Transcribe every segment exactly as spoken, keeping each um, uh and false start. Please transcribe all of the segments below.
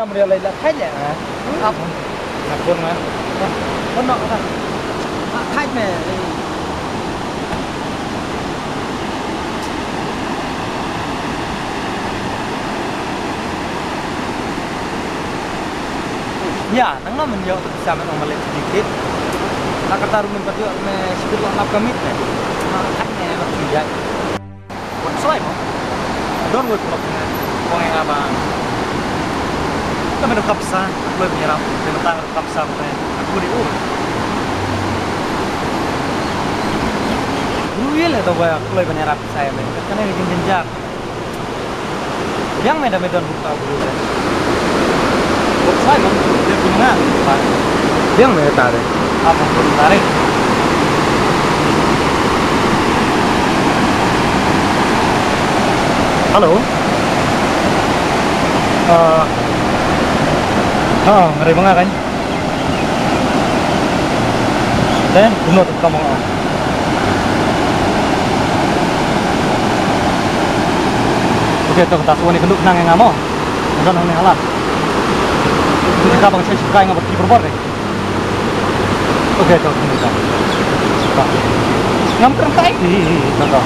Kam ria lai la thait ya. Ap. Ap pun ma. Pun nok kata. Thait me. Ya, nang na men yo tu sa men ong malik sedikit. Na kata rumen pat yo me sedikit lo nap kamit me. Na thait me bak sijai. Wat slai mo. Don wei pulak ne. Pong eng abang. Ka me do kapsa, kloi penyerap, me tang do kapsa ko ne. Aku di u. Ruye le to ba kloi penyerap saya me. Ka ne jin jin jar. Yang me da me don bukta bulu le. Wat slai mo. Dia punya. Yang me tare. Apa pun tare. Hello. Ah, ha, ngari manga kan? Deh, kumno tu kamu? Oke, tu kita suani kenduk nang yang ngamo. Udah nang ni halan. Tu kita bang saya suka yang apa tipe baru. Oke, to, oke, to. To. Ngam kren tai. Hi, hi, hi, to, to.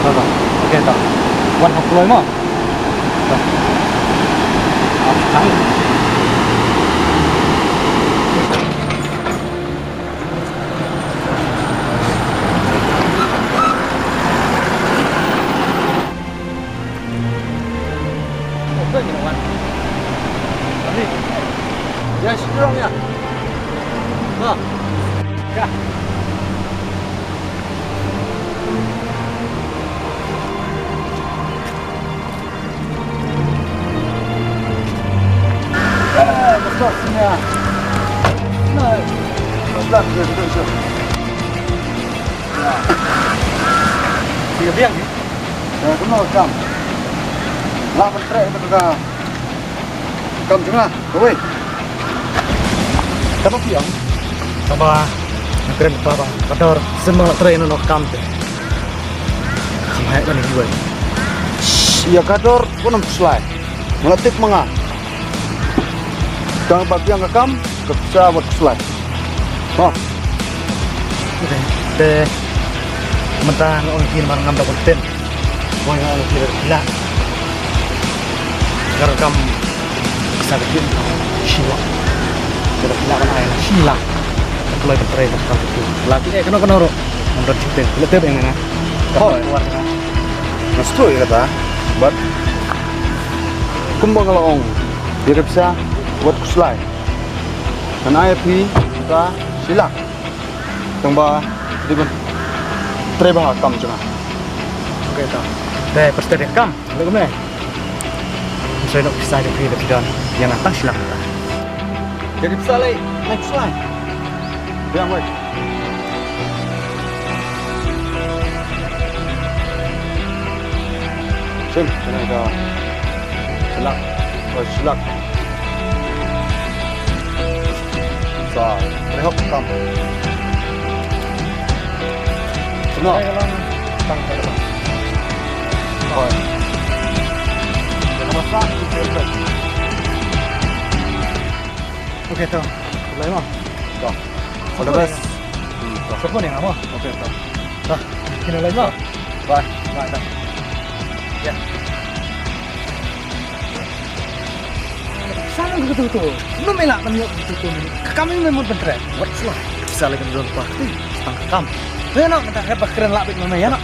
To, to. Oke, to. Wan hok kloi mo. To. Ap tai. Yes, strong ya. Ha. Ya. Eh, besar sini ya. Nah, besar dia betul. Ya. Dia biang ni. Eh, kumno kam? Lah ban trei ïa ka kam jong nga, kawei. Kaba phi ong? Kaba nga kren kaba ka dor sien ma trei noh ka kam te. Kam heh kane kawei. Ïa ka dor, khublei shai. Nga la tip ma nga. Tang ba biang ka kam, ka pisa wat khublei. Mo. Te mynta nga ong ïa phi namar ngam da ban tip. Nga ong ïa phi da phi lah. Ka rukom pisa ka phi shi lak. Ka da phi lah ban ai shi lak. Ka kloi ban trei ka rukom ka phi. Lak eh kano kano ruh. Ngam da tip te. Phi lah tip ïa nga. Ka kloi war nga. Nga sngewthuh ïa kata. But kumba nga la ong ïa ka pisa wat khuslai. Ngan ai ïa phi ta shi lak. Tang ba dei ban trei bha kam jong nga. Ok ta. Dei pyrshah ïa kam. Lei kumne. Ngan soi noh pisa jong phi da phi don. Ïa nga tang shi lak ta. Jadi pisa lei, lei khuslai. Biang wei. Shen, shen ai ka. Shi lak. Oh, shi lak. Sa, rehok kam. Shen. Ai ka long tang ka long. Oh. Ka masa, ki Okay, to. Lai mo. To. All the best. Hmm, to. Support ïa nga mo. Okay, to. To. Kine lai mo. Bye. Bye, to. Ya. Sa nang betul tu. Belum elak kan yuk betul tu ni. Ka kam ïa me mut ban trei. Wat slah. Sa lei kan don pa. Tang ka kam. Ïa noh, mynta hep ba kren lah bit ma me ïa noh.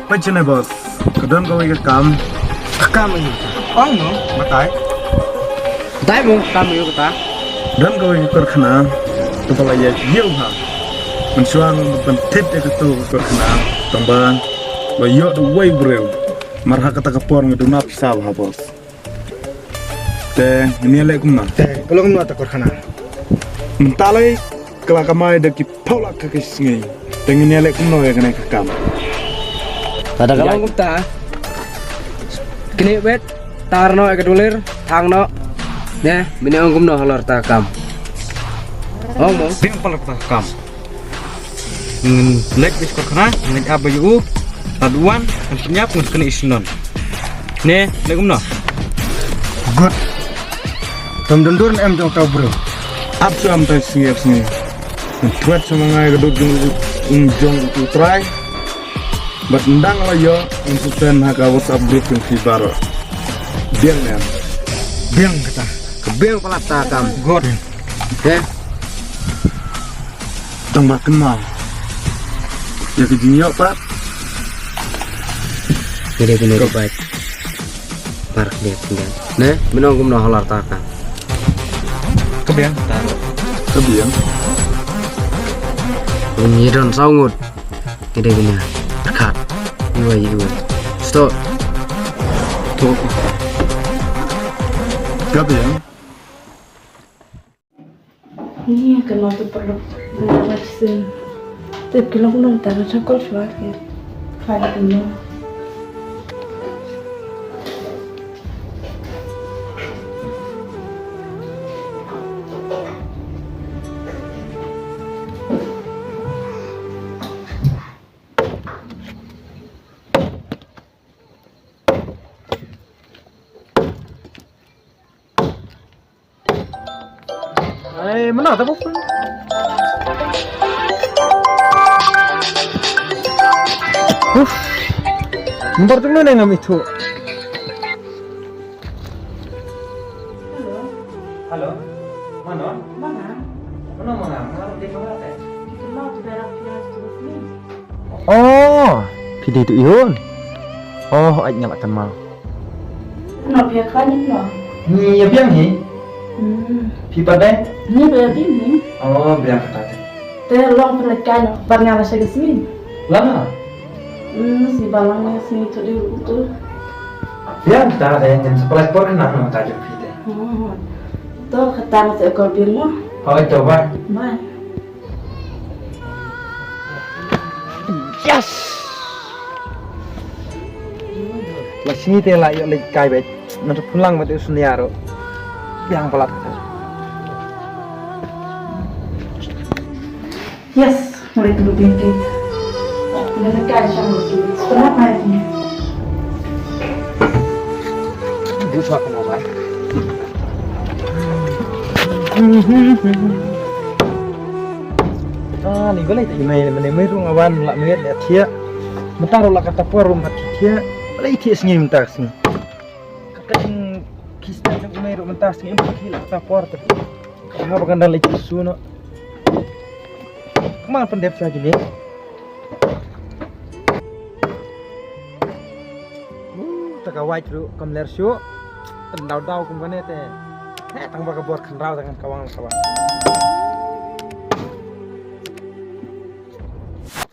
Peit shane boss, ka don kawei ka kam. Ka kam aïu? Ong mo. Batai. Dei mo, kam aïu kata? Don kawei ka karkhana kaba la ïa ïew ha. Mynshuwa nga ban thied ïa kato ka karkhana, tang ba la ïoh da uwei u briew. Mar ha kata ka por nga duna pisa bha boss. Te ngin ïa leh kumno? Te ka long kumno ta karkhana? Mynta lei ka la kamai da ki phew lak ka sngi. Te ngin ïa leh kumno ïa kane ka kam? Lada ka long kumta, knieh beit, tar noh ïa ka dulir, thang noh. Ne, men ong kumno halor ta kam? Ong mo. Biang palat ta kam. Ngin leit beit karkhana, ngin ap beit u. Tad wan, ngin pynïap, ngin knieh shnong. Ne, leh kumno? Good. Tam dun dur em jong tau bro. Ap shuwa mynta sngi ap sngi. Ngin thwet sha ma nga ïa ka dur jong u, jong u trai. Bad ynda nga la ïoh, ngin send ha ka WhatsApp group jong phi baroh. Biang em. Biang kata. Ka biang palat ta kam. Good. Te. Tang ba kynmaw ïa ka jingïoh pat. Ka dei kane ka bike. Park dei kane. Ne, men ong kumno halor ta kam? Ka biang ta. Ka biang. Ngi don saw ngut. Ka dei kane. Khat. Iwei iwei. Stop. To. Ka biang. Ni ka nong tu perlu. Dah macam tu. Tip kilo kilo tak ada cakap suara. File kilo. Ai, mana tak apa? Uf. Nomor tu mana ngam itu? Hello. Hello. Mano? Manga. Mano manga? Manga di mana te? Kita mau tu berak plus tu ni. Oh, phi dei tu ihun. Oh, ai nga la kynmaw. Nop ïa ka ni no. Ni ïa biang hi. Hmm. Phi pat dei? Ni ba ïa biang hi. Oh, biang kata te. Te long pynleit kai no, ban nga la sha ka sngi. Lama? Hmm, si balang ïa sngi tu di ruh tu. Biang kata te, ngan surprise por khnang no ka jong phi te. Hmm. To kata nga te call biang mo. Hoi to, bye. Bye. Yes! La sngi te la ïoh leit kai beit. Ngan sa pynlang beit u sniaw ruh. Biang palat. Yes, mulai dulu bingkit. Udah dekat sama tu. Setelah naik ni. Gu sa ka mobile. Ah, ni balei te i mei, mei, mei ruh nga wan la mei le thiah. Mynta ruh la kata por ruh mat thiah. Balei thiah sngi mynta sngi. Kata jing ki step jong i mei ruh mynta sngi em ki la kata por te. Ka ha ba kan da leit ki su no. Kman pyndep sa kine. Uh, ta ka wait ruh kam ler shuh. Tang daw daw kum kane te. He tang ba ka bor khynraw tang ka wang ka wang.